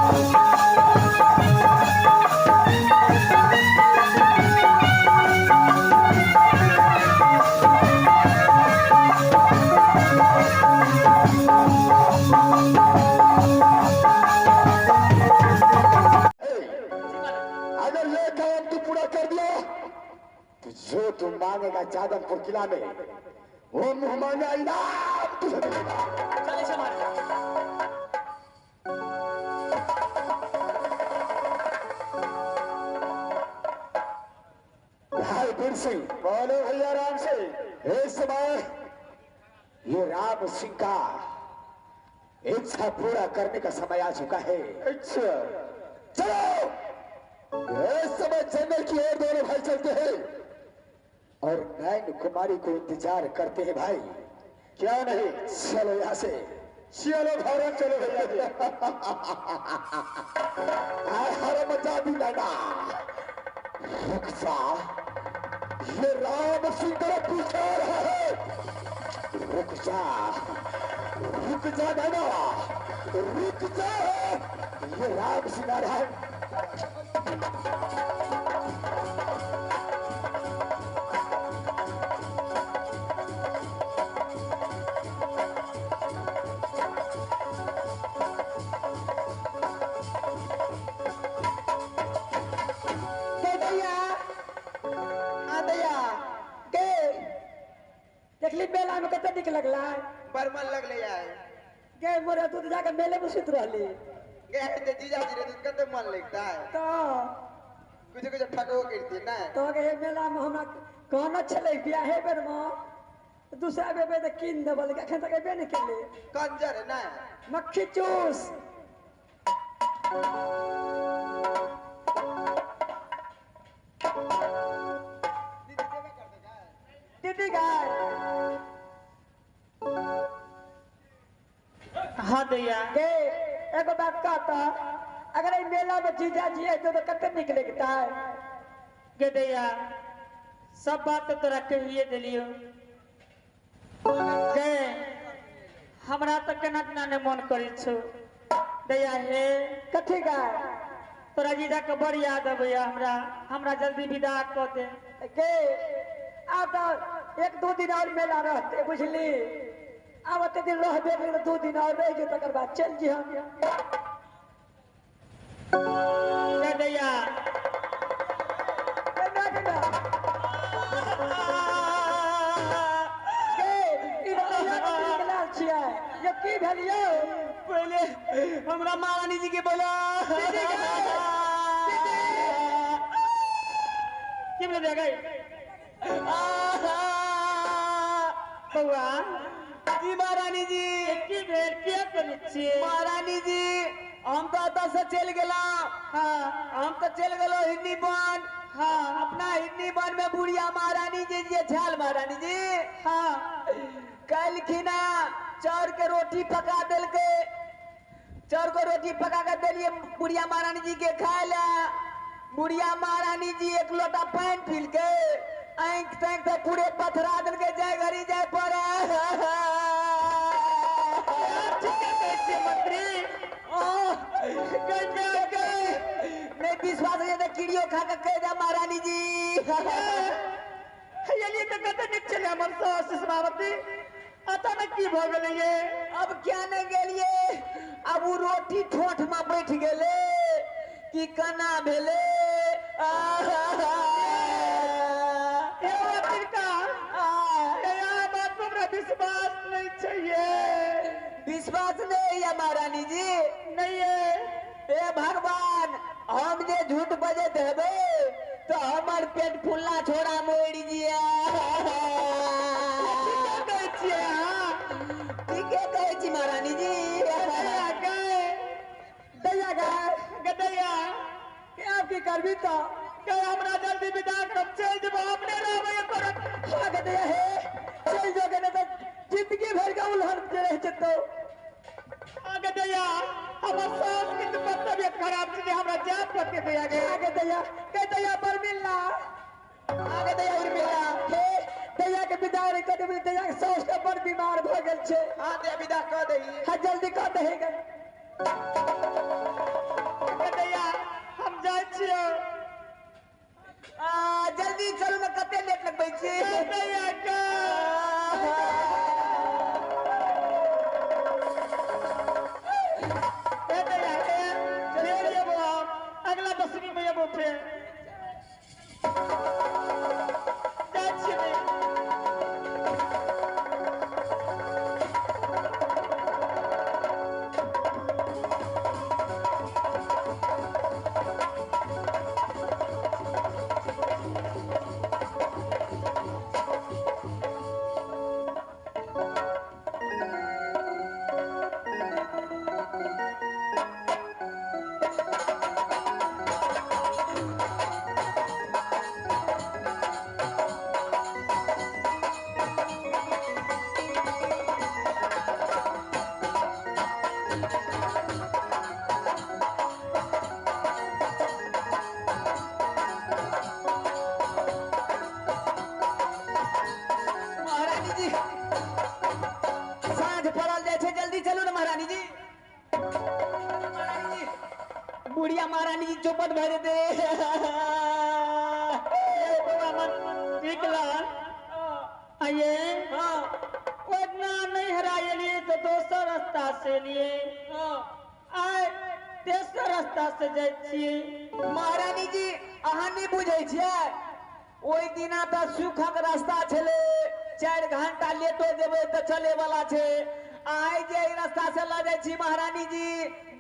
अगर ये काम तू पूरा कर दिया तो जो तू मांगेगा जादमपुर किला में वो मुंह मांगा इनाम तुझे मिलेगा। चले छै महाराज। भाई वीर सिंह बोलो भैया राम सिंह, इस समय ये राम सिंह का इच्छा पूरा करने का समय आ चुका है। अच्छा चलो इस समय जंगल की ओर दोनों भाई चलते हैं और नैन कुमारी को इंतजार करते हैं भाई। क्या नहीं, चलो यहाँ से चलो भारत चलो भैया जी। हर मजा भी लगा। रुक जा, ये राम सिंह तेरा पीछे आ रहा है। रुक जा, रुक जा नैना, रुक जा, ये राम सिंह आ रहा है। देखली मेला में कते निक लगला, बड़ मन लगले यार। गे मोरे तू जाके मेले में सुत रहली। गे ते जीजा जी रे कते मन लगता है तो कुछ कुछ ठगो करती ना। तो गे मेला में हमरा कहना छले बियाहे बेर में दूसरा बेर त कीन देबल, अखन तक एबे नै केले। कंजर है ना, मक्खी चूस। दीदी गाय। हाँ दैया गे एगो बात कहता, अगर ई मेला में जीजा जी आते तो कते निक लगता है। गे दैया सब बात तो तोरा कहिए देलियो। गे हमरा तो केना केना ने मन करै छौ दैया। हे कथी गाय? तोरा जीजा के बड़ याद अबैया हमरा, हमरा जल्दी विदा कऽ दे। गे आब तो एक दो दिन और मेला रहते बुझली, आब ओते दिन रहबे करी, 2 दिन और रह जो तकर बाद चल जी हम। गे दैया गे ई दैया के निकलल छियै, ये की भेल यौ? पहले हमरा महारानी जी के बोला। की बोले गई बउआ? जी महारानी जी। की भेल, किया करै छियै? महारानी जी हम तो एतऽ से चलि गेलहुँ। हाँ हम तो चलि गेलहुँ हिन्नी वन। हाँ अपना हिन्नी वन में बुढ़िया महारानी जी जे छल महारानी जी। हाँ काल्हिखिना चाउर के रोटी पका देलकै, चाउर के रोटी पका के देलियै बुढ़िया महारानी जी के खाय लए। बुढ़िया महारानी जी एक लोटा पानि पीलकै, आँखि ताँखि तऽ पूरे पथरा देलकै, जाय घड़ी जाय पड़े। ठीके कहै छियै मंत्री। नहीं विश्वास हो तऽ कीड़ियो खा के कहि दे महारानी जी। एलियै तऽ कते नीक छलै हमर सास सुषमावती, अचानक की भऽ गेलै ये? अब क्या नहीं गेलियै, अब उ रोटी ठोठ में बैठ गेलै कि केना भेलै। बात हमरा विश्वास नहीं चाहिए। विश्वास नहीं है महारानी जी? नहीं है। हे भगवान, हम जे झूठ बजैत हेबै तो हमर पेट फुलना छोड़ा मोड़ जिया। कहै छियै अहाँ? ठीके कहै छी महारानी जी। दैया गाय गदैया आब की करबी तो? के हमरा जल्दी विदा करब, चलि जेबो, अपने रहबै करब। हाँ गदैया हे चलि जो गे, नहीं तो जिंदगी भर के उलहन रह जेतौ। गदैया हमर सास के तऽ तबियत खराब छै, हमरा जाय पड़तै दैया गे। हाँ गदैया के दैया पर मिलना। हाँ गदैया उर्मिला। हे दैया के विदा रे कर देबै, दैया के सास के बड़ बीमार भऽ गेल छै। हाँ दैया विदा कऽ दही। हाँ जल्दी कऽ दही गे। जेबो फेर। जाइ छियै। महारानी जी साँझ पड़ल जाइ छै, जल्दी चलू ने महारानी जी। महारानी जी, बुढ़िया महारानी जी चौपट भऽ जेतै। ये बौआ मन निकलल आइए। हाँ ओतना नहीं हरायलिए तो दोसर रास्ता से लिए, आइ तेसर रास्ता से जाइ छियै। महारानी जी अहाँ नहि बुझै छियै, ओहि दिना तऽ सुखक रास्ता छलै, 4 घंटा लेटो जेबै तऽ चले वाला छै। आइ जे एहि रास्ता से लऽ जाइ छी महारानी जी,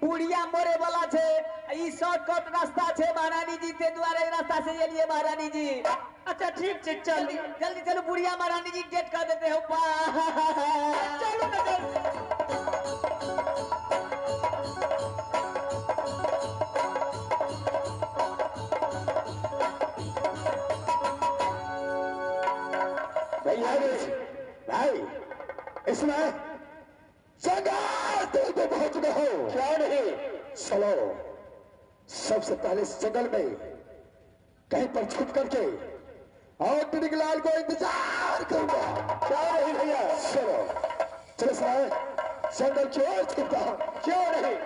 बुढ़िया मरे वाला छै। ई शॉर्टकट रास्ता छै महारानी जी, ताहि दुआरे एहि रास्ता से एलियै महारानी जी। अच्छा ठीक छै, चलू जल्दी जल्दी चलू, बुढ़िया महारानी जी डेट कर देते हो। चलू ना जल्दी। भैया भाई इसमें जंगल तुम तो पहुंच गए हो। क्यों नहीं, चलो सबसे पहले इस जंगल में कहीं पर छुप करके और टिनिकलाल को इंतजार करूंगा। क्यों नहीं भैया, चलो चलो साहब जंगल की ओर छुपता हूं। क्यों नहीं।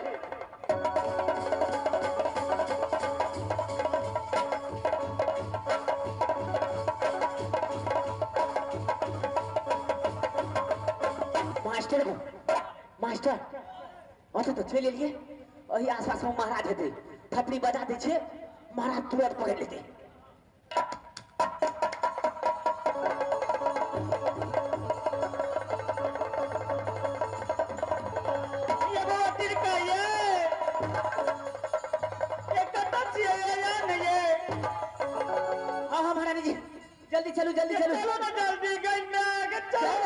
मास्टर को मास्टर अतऽ तऽ चलि एलियै, एहि आसपास में महाराज हेतै, थपड़ी बजा दै छियै, महाराज तुरंत पकड़ि लेतै। ये बौआ तिरका ये ये कतऽ छियै ये या नहि ये? हाँ हाँ महारानी जी जल्दी चलू जल्दी ये चलू। चलो ना जल्दी गई ना, चलो ना।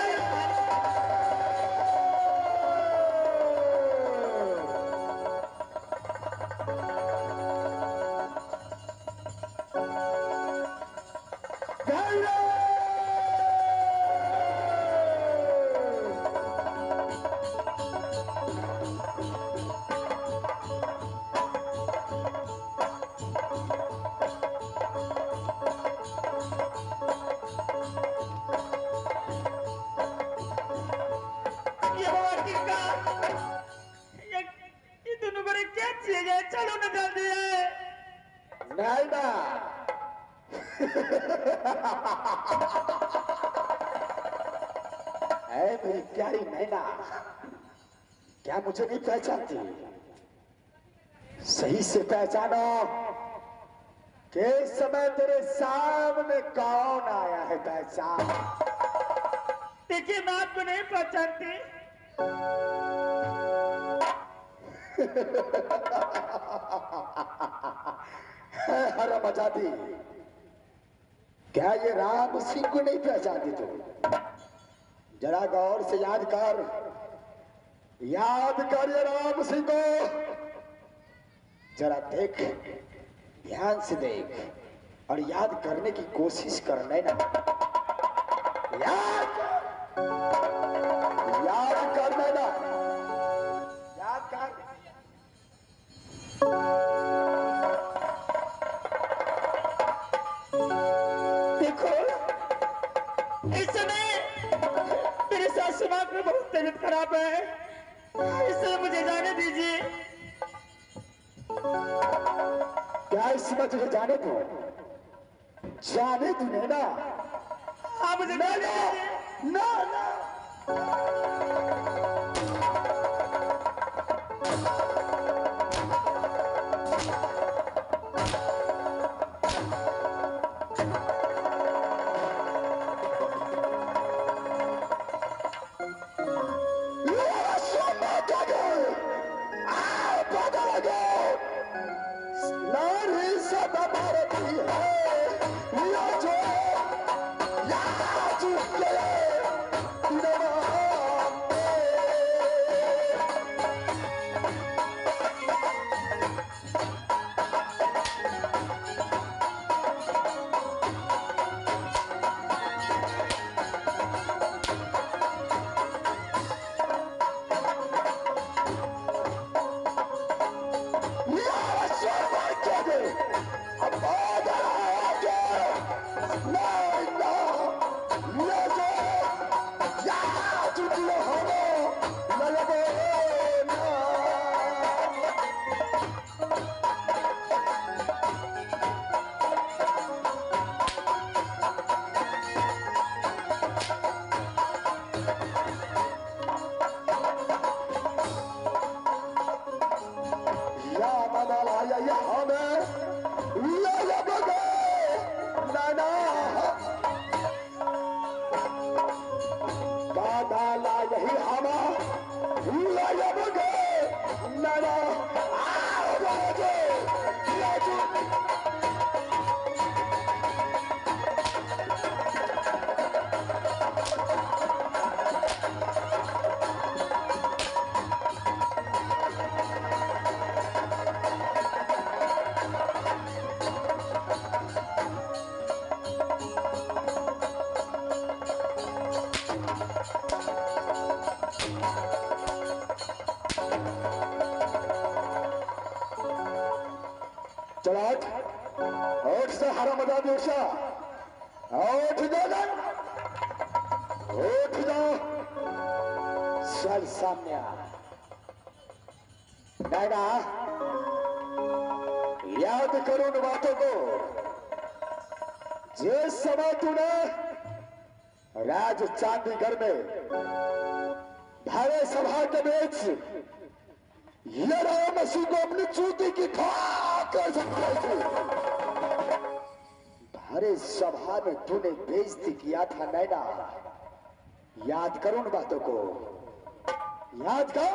ये बौआ तिरका ये दुनू गोरे के छियै ये? चलू ना जल्दी ये। नहीं ना ऐ मेरी प्यारी नैना, क्या मुझे नहीं पहचानती? सही से पहचानो कि इस समय तेरे सामने कौन आया है। पहचान। देखिए मैं आपको नहीं पहचानती। हरम आजादी, क्या ये राम सिंह को नहीं पहचानती तू? जरा गौर से याद कर, याद कर ये राम सिंह को। जरा देख, ध्यान से देख और याद करने की कोशिश कर ना। याद कर, याद कर ना, याद कर। देखो इस समय मेरे सासू माँ की बहुत तबीयत खराब है, इसलिए मुझे जाने दीजिए। क्या इसमें तुझे जाने दो? जाने दू ना। आप मुझे ना जाने ना दीजिए। ना ना। या बदलाया या हमें ले बगे नाना दादा यही हमा ले बगे नाना आओ राजू राजू। चला उठ, उठ से हरामजादी उषा, उठ जा, उठ जा, चल सामने आ। नैना याद करो उन बातों को जिस समय तूने राज चांदीगढ़ में भरे सभा के बीच ये राम सिंह को अपनी चूती की ठोकर थी। भरे सभा में तूने बेइज्जती किया था नैना, याद करो उन बातों को, याद कर।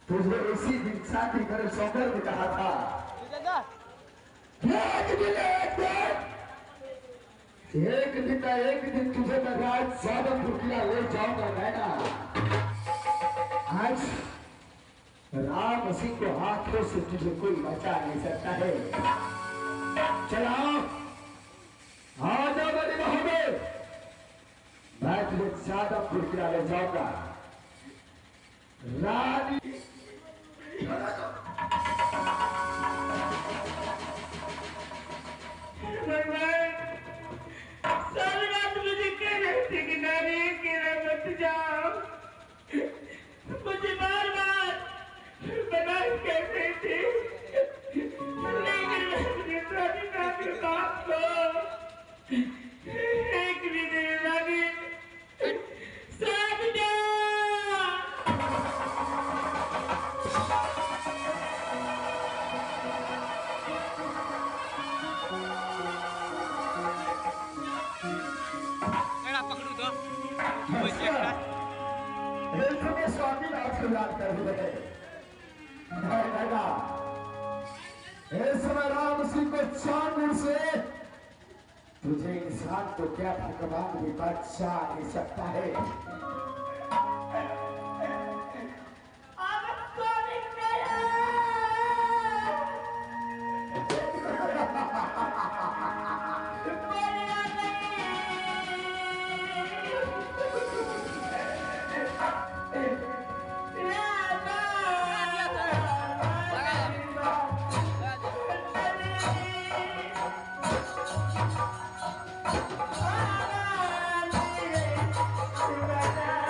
तुझे इसी दिन साथी कर सौंदर्य में कहा था, एक दिन एक दिन ना एक दिन तुझे मैं राज जादवपुर किला ले जाऊंगा नैना। आज राम सिंह को हाथों से तुझे कोई बचा नहीं सकता है। चलाओ आ जाओ मेरी बहू, मैं तुझे जादवपुर किला ले जाऊंगा। रानी सारी रात मुझे कह रहे थे कि नानी अकेला मत जाओ, मुझे बार बार मना कर रहे थे, लेकिन मैंने सारी रात बाप को एक भी नहीं रानी साथ जा। स्वामी याद कर रहे इस समय राम सिंह को चांद से तुझे इंसान को क्या भगवान भी बचा नहीं सकता है। Bye.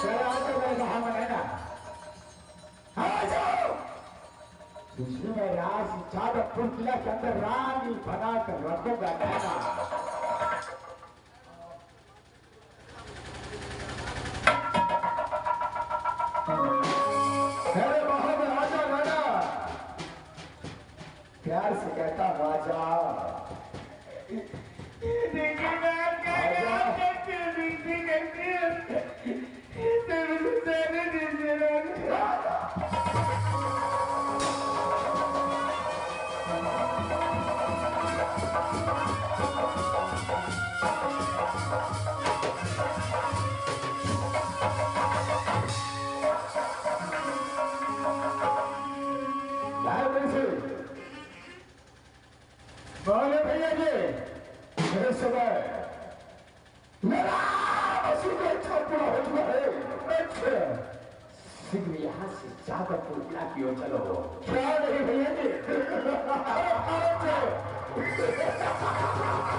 चलो आ जाओ मेरे सामने ना, आ जाओ। तुझे मैं राज जादवपुर किला के अंदर रानी बना कर रखूंगा नैना। अरे बहादुर आजा नैना, प्यार से कहता हूँ आजा। बोले भैया जी, मेरे समय मेरा का इच्छा पूरा हो चुका है। अच्छा, शीघ्र यहाँ से जादवपुर किला की ओर चलो। क्या नहीं भैया जी? अरे।